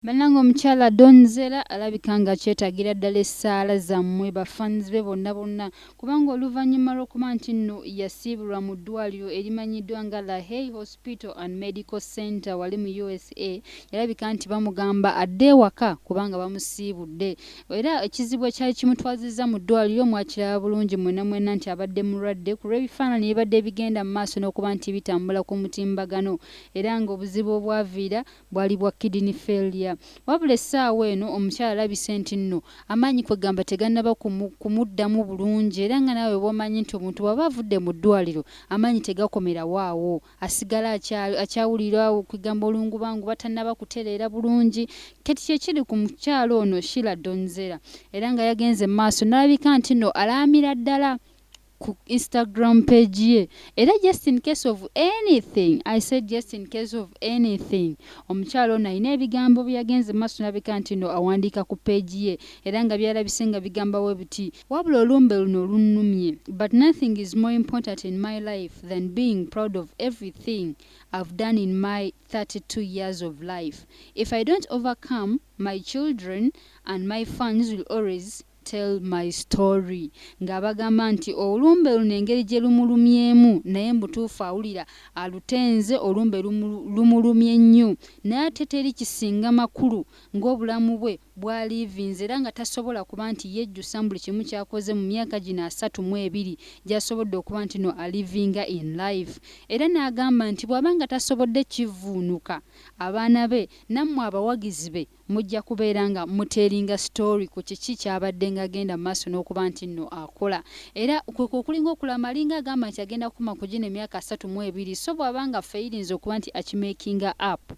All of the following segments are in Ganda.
Bannange, omukyala Don Zella alabika nga kyetaagira ddala essaala zammwe, bafans be bonna bonna, kubanga oluvannyuma lw'okuba nti nno yasiibulwa mu ddwaliro erimanyiddwa nga Lahey Hospital and Medical Center wali mu USA, yalabika nti bamugamba adde ewaka kubanga bamusiibudde. Era ekizibu ekyali kimutwazizza mu ddwaliro mwakiraba bulungi mwenna mwenna nti abadde mulwadde ku lw'ebifaananyi ebibadde bigenda mu maaso n'okuba nti bitambula ku mutimbagano, era ng'obuzibu obwaviira bwali bwa kidney failure. Wabula essaawa eno omukyala alabise nti nno amaanyi kwegamba tegannaba kumuddamu bulungi, era nga naawe bw'omanyi nti omuntu bw'aba avudde mu ddwaliro, amaanyi tegakomerawo awo, asigala akyawulira kwegamba olungubanguba, tannaba kutereera bulungi. Kati kyekiri ku mukyala ono Sheila Don Zella, era nga yagenze mu maaso n'alabika nti nno alaamira ddala ku Instagram page ye. Era just in case of anything, I said just in case of anything, omukyala ono alina ebigambo bye yagenze maaso n'alabika nti nno awandiika ku page ye, era nga byalabise nga bigambawo biti: "Wabula olumbe luno lunnumye, but nothing is more important in my life than being proud of everything I've done in my 32 years of life. If I don't overcome, my children and my fans will always tell my story." Ng'abagamba nti olumbe luno engeri gye lumulumyemu, naye mbutuufu awulira alutenze, olumbe lumulumye nnyo, naye ate teri kisinga makulu ng'obulamu bwe bw'alivinze, era nga tasobola kuba nti yejjusa buli kimu ky'akoze mu myaka gino 32 gy'asobodde okuba nti no alivinga in life. Era n'agamba nti bw'aba nga tasobodde kivuunuka, abaana be nammwe abawagizi be mujja kubeera nga mutellinga story ku kiki ky'abadde ng'agenda mu maaso n'okuba nti nno akola. Era kwe okulinga okulama, alinga agamba nti agenda kukoma ku gino emyaka 32. So bw'aba nga failinze okuba nti akimakinga up,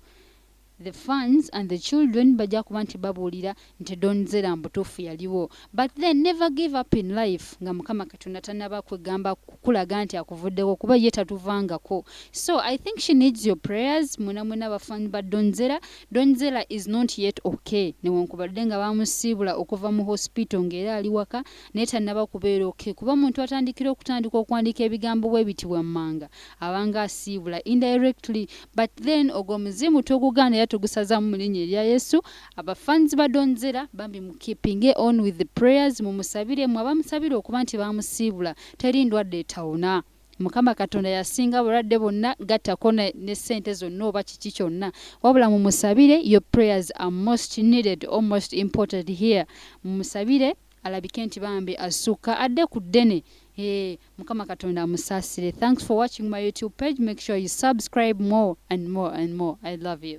the fans and the children bajja kuba nti babuulira nti Don Zella mbutuufu yaliwo. But then never give up in life nga Mukama Katonda tannaba kwegamba kukulaga nti akuvuddeko, kuba ye tatuvangako. So I think she needs your prayers, mwena mwena abafani ba Don Zella. Don Zella is not yet okay, newankubadde nga bamusiibula okuva mu hospital ng'era ali waka, naye tannaba kubeera okay, kuba muntu atandikira okutandika okuwandiika ebigambo bwe biti wammanga abanga asiibula indirectly. But then ogwo omuzimu togugaana era tugusazaamu mu linnya erya Yesu. Abafans ba Don Zella, bambi mu keeping on with the prayers, mumusabire mwe abamusabire okuba nti bamusiibula. Teri ndwadde etawona. Mukama Katonda yasinga bulwadde bwonna, gattako ne ssente zonna oba kiki kyonna. Wabula mumusabire, your prayers are most needed or most important here. Mumusabire alabike nti bambi asukka adde ku ddene. Hey, Mukama Katonda amusaasire. Thanks for watching my YouTube page. Make sure you subscribe more and more and more. I love you.